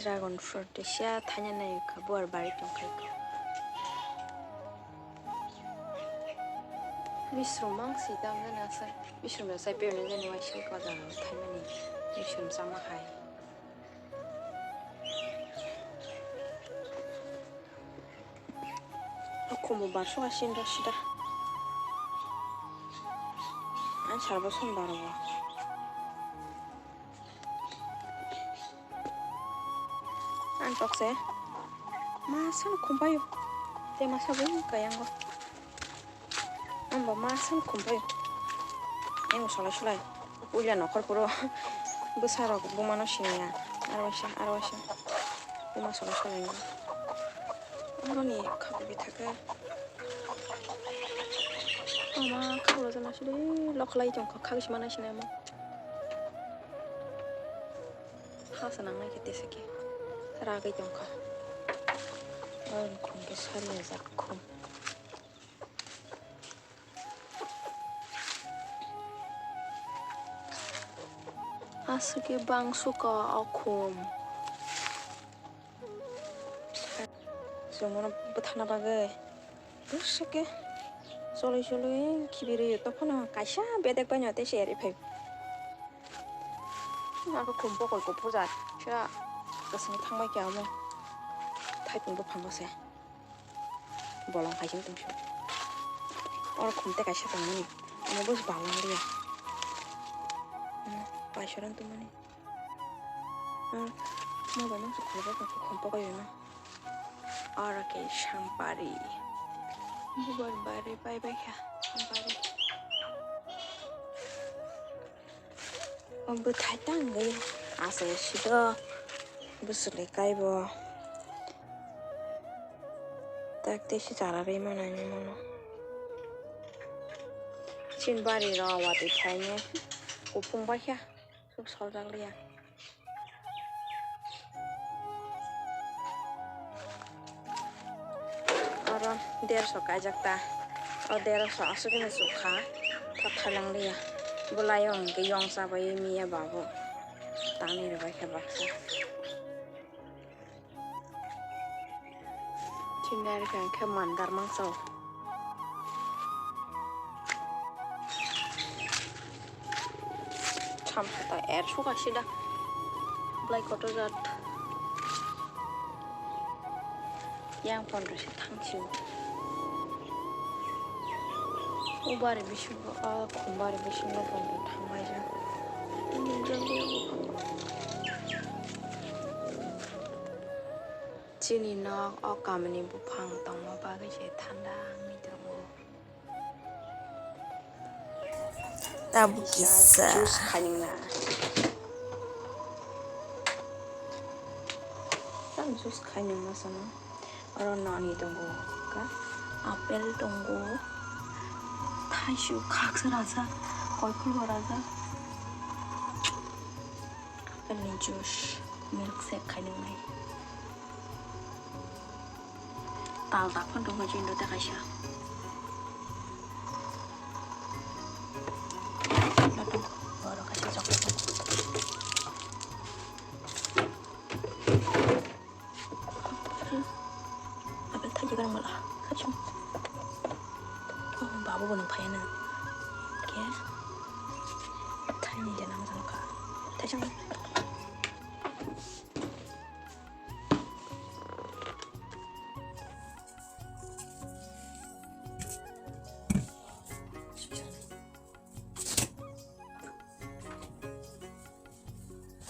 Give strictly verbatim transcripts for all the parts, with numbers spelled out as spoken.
Dragon fruit teisa thaina nai kha, buar bari tong khai kha. Misrung mang si tam jani asai. Misrung bai sai pe jani waisa ko da thaimani. Misrung chama hai. Akhumbo bar soka sin rw sida. Ang salbo som bar o. Ang tokse. Masa no khum paio. Te masa bo kayang o. Ang bo masa no khum paio. Ang solai solai. Puila nokhor puro bwsa rok buma no siniya. Aro waisa, aro waisa. Buma solai solai no. Aro ni khaku bi thaka. Ama khaku rok jana sidi lokhlai tongkha, khagwi sima nai sinai mo. Hasa nangnai khe tesa khe ragwi tongkha. Oro khum khe sari ya jak khum. Aswk khe bangso ka o khum. Chwng bono bwthana bagwi bwswk khe cholwi cholwi khibi rwio, tei phano kaisa bedek bai no tei se eri phai. Abo khum pokol kuphur jat sra kwsang thangbai khe amo thaipung buphango se bolong hai se tongsi. Oro khum tei kaisa tongmani, omo bwswk balang liya. Omo paisora tongmani. Mo bai mangsa khulukgo, khum pokol no. Oro khe sampari. Bubar bari bai bai kha sampari. O bwthai tangwi asai sido bwswlwi kaibo. Tak tei si chara rwi manani mono. Chin bari rw watwi thaini kuphung bai kha. Suk soljak liya. Oro derso kaijak ta. O derso aswk no sukha. Ta thailang liya. Bwlai o hwnkhe yongsa bai miya babu. Tangni rwbai khe baksa. Chini ari khe mandar mangsa o. Samsa ta er suka sida. Belai kotor jat. Yang pondro se thang sio. O bari bisingo, o khum bari bisingo pondro thang bai ja. Chini nok o kamini buphang tongma bagwi se thanda wngwi tongo. Tabuk kisa juice khainwna. Tam juice khainwna sana. Oro nani tongo. Ka apple tongo. Thaisu khaksa raja. Koiphulwa raja. Apple ni juice, milkshake khainai. Tal tak phano tongkha chini do tei kaisa. Oro kaisa chocolate. Apple thaiji gwnang mala, kachung. Oh, babu bo nung phaiya na. Khe thaini de nang jano kha. Thaisang.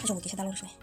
Kachung kisa dalong sini.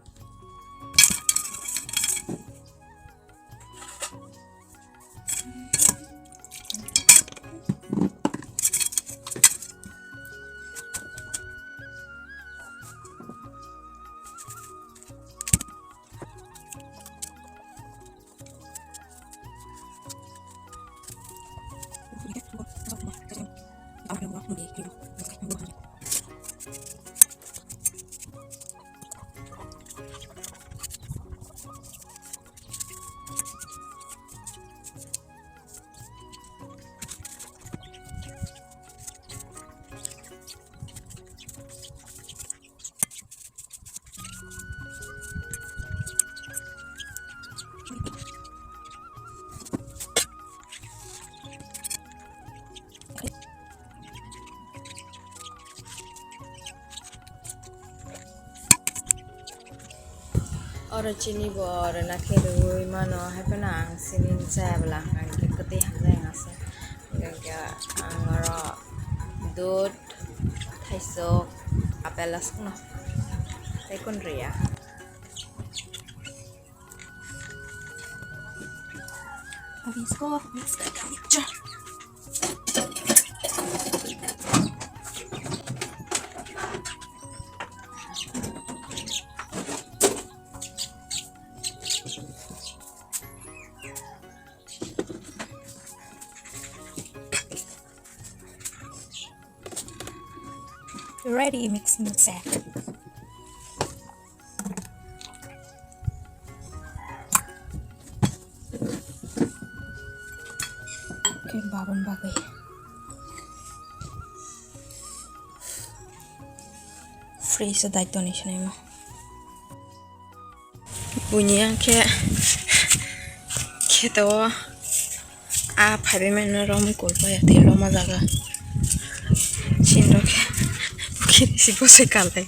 Oro chini bo rwna khe rwui mano, hai phano ang chini chaya bwla ang khe kwtwi hamjak asa. Hwnkhe ang oro dud, thaisok, apel aswkno tei kun rwya. Ready, mix, mix it. Khe babon bagwi. Fresh o daitoni sinaima. Buini ang khe kheto o a phaibai mano rom kul pai thwi loma jaga. Chin rok khe bukhi si bose kalai.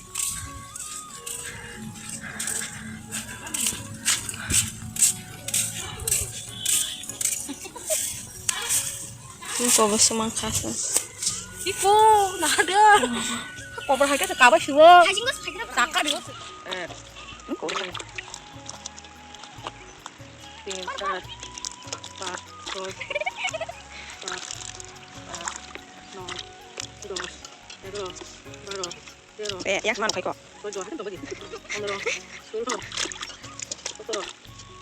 Ni kobo sumang khasa. Ipo, nahada. Kobo hai ka kaba siwo. Taka diwo. Eh. Ni kobo. Tin, char, pas, soi, sat, at, noi, dos, egaro, baro, tero. Eh, yak man khai ko. Chuddo, haino tongbaidi. Pondro, solo, sotoro,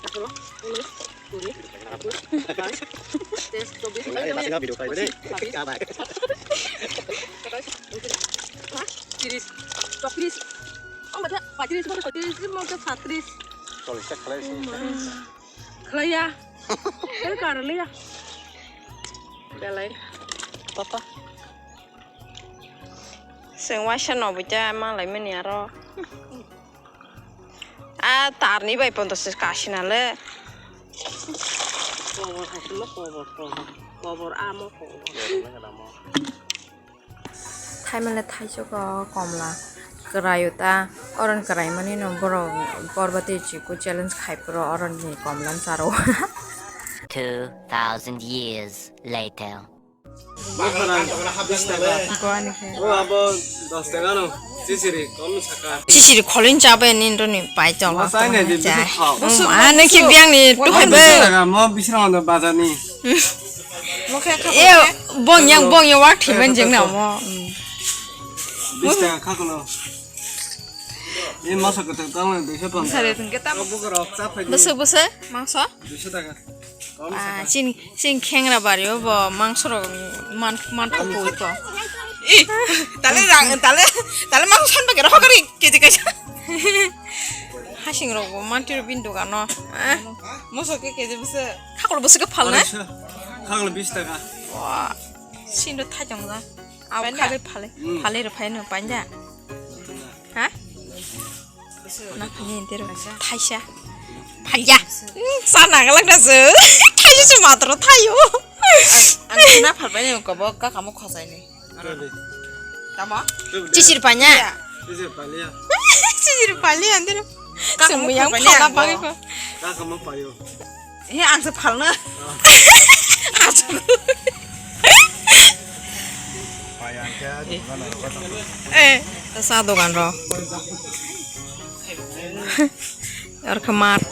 atharo, unis, kuri, ekush, bais, teis, chobbish, pachis, satais, untiris, tiris, choktiris. Oh, bacha, pachtiris, bacha, pachtiris, bacha, satris. Cholish ta khalai si. Khlaiya. Tei karaliya. Belai. Papa. Chwng waisa no buita manlaimani aro. A tarni bai ponto se kasina le. Kobor hai sima kobor kobor. Kobor amo kobor. Thaimale thaisok o komla kwraio ta, oron kwraimani no borok Parbati chiku challenge khai phuru oroni komla charo. Two thousand years later. Buphang bish taka. Goani khe. O abo dos taka no. Chisiri kom saka. Chisiri kholin chabe ni roni pai chong. Mo sai ne di bishi khao. Mo ma ne khe biang ni tu hai be. Bish taka mo bish taka bazar ni. Mo khe kha. E bong yang bong yang wak thimen jeng na mo. Bish taka kha kono. E masa kwtak tang duiso pon. Sare tong khe tamo. Bwswk bwswk mangso? Duiso taka. Ah, chini, chini khengra bari o bo mangso rok man, man thok ko. Ih, tale rang, tale, tale mangso san bagwi rok kari keji kaisa. Hasing rok bo man tiro bini dogano. Ah, moso ke keji bwswk. Khakolo bwswk ke phalna? Khakolo bish taka. Wah, sindo thai tong ja. Abo khabe phale, phale rw phai no panja. Ha? Na phai ni tero thaisa. Phaiya. Sa na galak na se. Thaisa se matro thayo. Ang na phal bai ni ko bo ka kamo khosai ni. Tamo? Chisir panya. Chisir panya. Chisir panya antero. Ka kamo phala bagwi ko. Ka kamo payo. He, ang se phalna. Eh, sa dogan ro. Ar khamat.